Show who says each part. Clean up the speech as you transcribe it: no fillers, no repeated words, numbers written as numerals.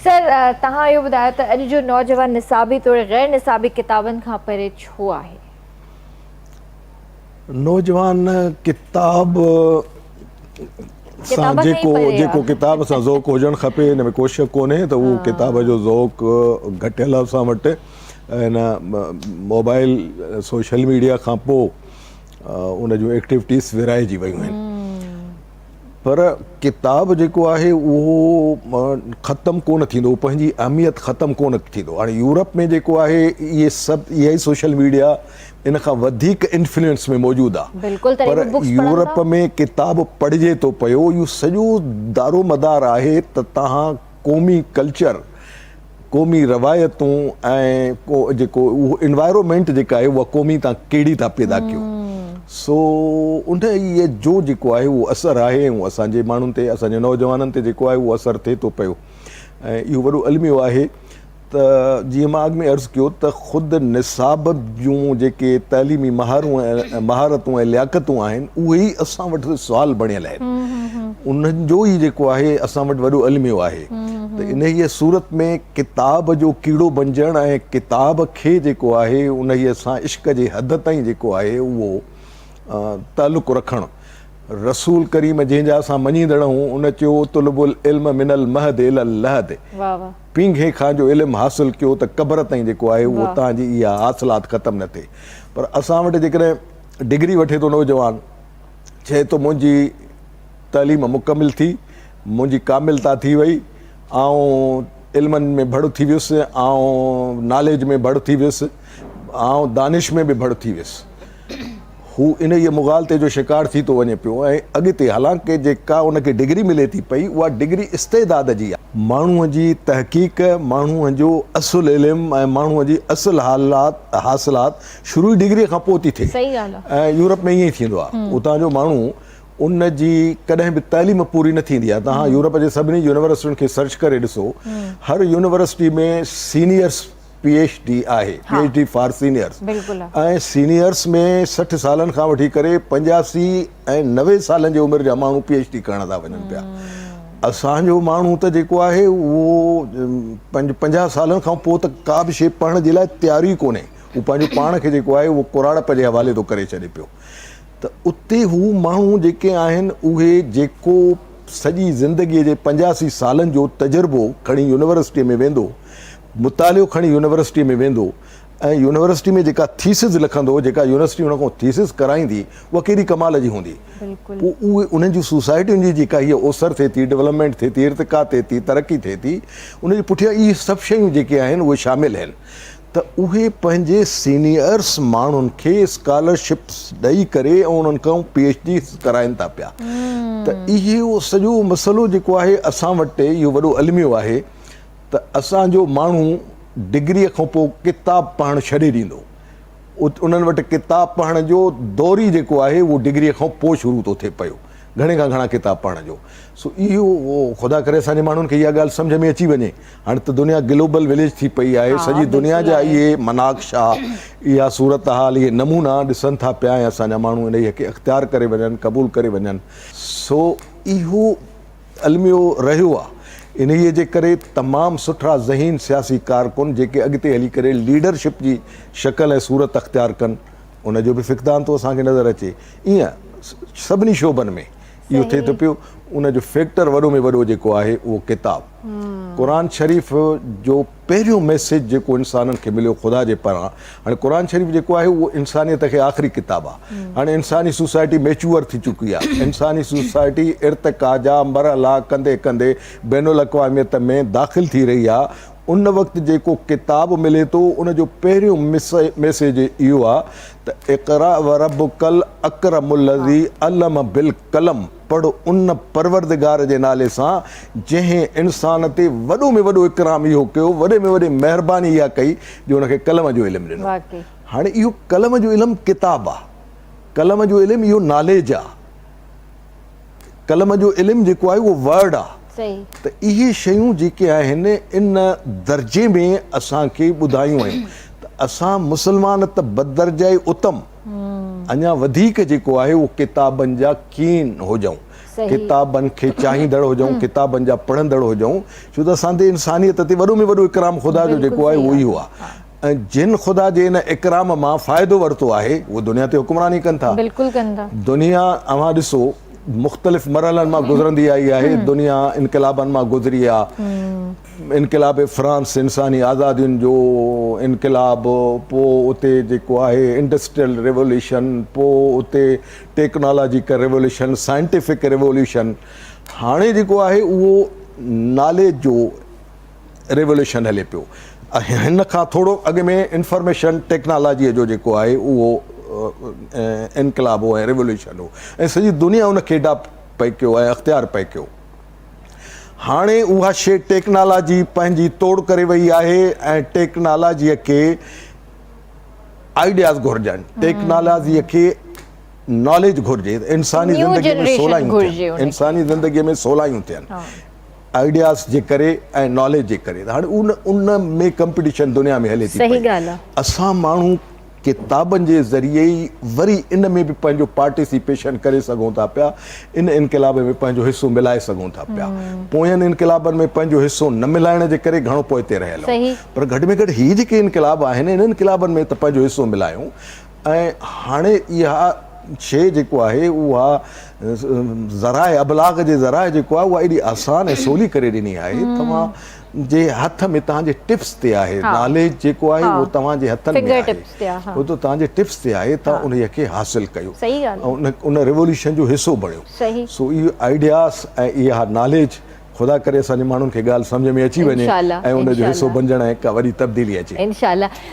Speaker 1: سر توهان اهو ٻڌايو ته اڄ جو نوجوان نصابي توڙي غير نصابي ڪتابن کان پري ڇو آهي؟
Speaker 2: نوجوان ڪتاب سان جيڪو جيڪو ڪتاب سان ذوق هجڻ کپي ان ۾ ڪو شڪ ڪونهي ته اهو ڪتاب جو ذوق گهٽيل آهي اسان وٽ هن موبائل سوشل ميڊيا کان پوء ان جون ايڪٽيوٽيز ورهائجي ويون آهن پر ڪتاب جيڪو آهي اهو ختم ڪونه ٿيندو اهو پنهنجي اهميت ختم ڪونه ٿيندو هاڻي يورپ ۾ جيڪو آهي اهي سڀ اها ئي سوشل ميڊيا ان کان وڌيڪ انفلوئنس ۾ موجود آهي پر يورپ ۾ ڪتاب پڙهجي ٿو پيو اهو سڄو دارو مدار آهي ته تهان قومي ڪلچر قومي روايتون ۽ ڪو جيڪو اهو انوائرومينٽ جيڪا آهي اها قومي تان ڪهڙي ٿا پيدا ڪيو سو انهيء جو جيڪو آهي اهو اثر آهي ۽ اسان جي ماڻهن تي اسان جي نوجوانن تي جيڪو آهي اهو اثر ٿئي ٿو پيو ۽ اهو وڏو الميو آهي ته جيئن مان اڳ ۾ عرض ڪيو ته خود نصاب جون جيڪي تعليمي مهارون ۽ مهارتون ۽ لياقتون آهن اهي ئي اسان وٽ سوال بڻيل آهن انهن جو ئي جيڪو آهي اسان وٽ وڏو الميو آهي ته انهيء صورت ۾ ڪتاب جو ڪيڙو بنجڻ ۽ ڪتاب کي جيڪو آهي انهيء سان عشق جي حد تائين جيڪو آهي اهو تعلق رکڻ رسول ڪريم جنهن جا اسان مڃيندڙ آهيون ان چيو اطلب العلم من المهد الي اللحد پينگهي کان جو علم حاصل ڪيو ته قبر تائين جيڪو آهي اهو تان جي اها حاصلات ختم نه ٿئي پر اسان وٽ جيڪڏهن ڊگري وٺي ٿو نوجوان چئي ٿو منهنجي تعليم مڪمل ٿي منهنجي ڪاملتا ٿي وئي آئون علمن ۾ ڀڙ ٿي ويس آئون ناليج ۾ ڀڙ ٿي ويس آئون دانش ۾ به ڀڙ ٿي ويس هو انهيء مغالطي جو شڪار ٿي ٿو وڃي پيو ۽ اڳتي حالانڪه جيڪا ان کي ڊگري ملي ٿي پئي اها ڊگري استعداد جي آهي. ماڻهوء جي تحقيق، ماڻهوء جو اصل علم ۽ ماڻهوء جي اصل حالات حاصلات شروع ئي ڊگريء کان پوء ٿي ٿئي ۽ يورپ ۾ ائين ئي ٿيندو آهي. اتان جو ماڻهو ان جي ڪڏهن به تعليم پوري نه ٿيندي آهي. توهان يورپ جي سڀني يونيورسٽين کي سرچ ڪري ڏسو هر university ۾ seniors P H D آهي، P H D for seniors ۽ seniors ۾ 60 سالن کان وٺي ڪري 85 ۽ 90 سالن جي عمر جا ماڻهو پي ايڇ ڊي ڪرڻ ٿا وڃن پيا. اسان جو ماڻهو ته جيڪو آهي اهو 50 سالن کان پوء ته ڪا به شيء پڙهڻ جي لاء تيار ئي ڪونهي. هو پنهنجو پاڻ کي جيڪو آهي اهو ڪراڙپ جي حوالي ٿو ڪري ڇڏي پيو. ته اتي هو ماڻهو جيڪي آهن اهي جيڪو سڄي زندگيء جي 85 سالن جو تجربو کڻي يونيورسٽيء ۾ ويندو، مطالعو کڻي يونيورسٽيء ۾ ويندو ۽ يونيورسٽي ۾ جيڪا ٿيسز لکندو، جيڪا يونيورسٽي ان کان ٿيسز ڪرائيندي، اها ڪيڏي ڪمال جي هوندي. پوء اهي انهن جون سوسائٽين جي جيڪا هيء اوسر ٿئي ٿي، ڊولپمينٽ ٿئي ٿي، ارتقا ٿئي ٿي، ترقي ٿئي ٿي، ان جي پٺيان اهي سڀ شيون جيڪي آهن اهي شامل آهن. ته اهي پنهنجي سينيئرس ماڻهن کي اسڪالرشپس ڏئي ڪري ۽ انهن کان پي ايڇ ڊيز ڪرائين ٿا پيا ته اهو سڄو مسئلو جيڪو آهي اسان وٽ اهو وڏو الميو آهي ته اسان جو ماڻهو ڊگريء کان پوء ڪتاب پڙهڻ ڇڏي ڏيندو انهن وٽ ڪتاب پڙهڻ جو دور ئي جيڪو آهي اهو ڊگريء کان پوء شروع ٿو ٿئي پيو گهڻي کان گهڻا ڪتاب پڙهڻ جو سو اهو خدا ڪري اسان جي ماڻهن کي اها ڳالهه سمجهه ۾ اچي وڃي هاڻي ته دنيا گلوبل وليج ٿي پئي آهي سڄي دنيا جا اهي مناقشا اها صورتحال اهي نمونا ڏسن ٿا پيا ۽ اسان جا ماڻهو انهيء کي اختيار ڪري وڃن قبول ڪري وڃن سو اهو الميو رهيو آهي انهيء جي ڪري تمام سٺا ذهين سياسي ڪارڪن جيڪي اڳتي هلي ڪري ليڊرشپ جي شڪل ۽ صورت اختيار ڪن ان جو به فقدان ٿو اسان کي نظر اچي ائين سڀني شعبن ۾ اهو ٿئي ٿو پيو ان جو فيڪٽر وڏو ۾ وڏو جيڪو آهي اهو ڪتاب قرآن شريف جو پهريون ميسيج جيڪو انسانن کي مليو خدا جي پاران هاڻي قرآن شريف جيڪو آهي اهو انسانيت کي آخري ڪتاب آهي هاڻي انساني سوسائٽي ميچوئر ٿي چڪي آهي انساني سوسائٽي ارتقا جا مرحلا ڪندي ڪندي بين الاقواميت ۾ داخل ٿي رهي آهي ان وقت جيڪو ڪتاب ملي ٿو ان جو پهريون ميسيج اهو آ ته اقرا وربک الاڪرم الذي علم بالقلم پڙهه ان پروردگار جي نالي سان جنهن انسان تي وڏو ۾ وڏو اڪرام اهو ڪيو وڏي ۾ وڏي مهرباني اها ڪئي جو ان کي قلم جو علم ڏنو. هاڻي اهو قلم جو علم ڪتاب آ قلم جو علم اهو ناليج آ. قلم جو علم جيڪو آهي اهو ورڊ آ ته اهي شيون جيڪي آهن ان درجي ۾ اسان کي ٻڌايون ويون ته اسان مسلمان ته بدرجه اتم اڃا وڌيڪ جيڪو آهي اهو ڪتابن جا ڪين هجون. ڪتابن کي چاهيندڙ هجون، ڪتابن جا پڙهندڙ هجون، ڇو ته اسان تي انسانيت تي وڏو ۾ وڏو اڪرام خدا جو جيڪو آهي اهو اهو آهي ۽ جن خدا جي ان اڪرام مان فائدو ورتو آهي اهي دنيا تي حڪمراني ڪن ٿا.
Speaker 1: بلڪل ڪن ٿا.
Speaker 2: دنيا اوهان ڏسو مختلف مرحلن مان گذرندي آئي آهي، دنيا انقلابن مان گذري آ، انقلاب فرانس انساني آزادين جو انقلاب، پوء اتي جيڪو آهي انڊسٽريل ريوليوشن، پوء اتي ٽيڪنالاجيڪل ريوليوشن، سائنٽيفڪ ريوليوشن، هاڻي جيڪو آهي اهو ناليج جو ريوليوشن هلي پيو. هن کان ٿورو اڳ ۾ انفارميشن ٽيڪنالاجيء جو جيڪو آهي اهو انقلاب هو ۽ ريوليوشن هو ۽ سڄي دنيا ان کي اڊاپٽ پئي ڪيو ۽ اختيار پئي ڪيو. هاڻي اها شيء ٽيڪنالاجي پنهنجي توڙ ڪري وئي آهي ۽ ٽيڪنالاجيء کي آئيڊياز گهرجن، ٽيڪنالاجيء کي ناليج گهرجي ته انساني زندگيء ۾ سولايون ٿين، انساني زندگيء ۾ سولايون ٿين آئيڊياز جي ڪري ۽ ناليج جي ڪري. هاڻي ان ان ۾ ڪمپٽيشن دنيا ۾ هلي ٿي پئي. اسان ماڻهو ڪتابن جي ذريعي ئي وري ان ۾ به پنهنجو پارٽيسيپيشن ڪري سگهون ٿا پيا، ان انقلاب ۾ پنهنجو حصو ملائي سگهون ٿا پيا. پوين انقلابن ۾ پنهنجو حصو نه ملائڻ جي ڪري گهڻو پوئتي رهيل آهيون. پر گهٽ ۾ گهٽ هي جيڪي انقلاب آهن، انهن انقلابن ۾ ته پنهنجو حصو ملايون ۽ هاڻي اها شيء جيڪو آهي اها ذرائع ابلاغ جي ذرائع جيڪو آهي اها ايڏي آسان ۽ سولي ڪري ڏني آهي توهان جي هٿ ۾ توهان جي ٽپس تي آهي ناليج جيڪو آهي اهو توهان جي هٿن ۾ آهي اهو ته توهان جي ٽپس تي آهي توهان انهيء کي حاصل ڪيو ۽ ان ريوليوشن جو حصو بڻيو سو اهي آئيڊياز ۽ اها ناليج خدا ڪري اسان جي ماڻهن کي ڳالهه سمجهه ۾ اچي وڃي ۽ ان جو حصو بنجڻ ۽ ڪا وڏي تبديلي اچي.
Speaker 1: انشاء الله.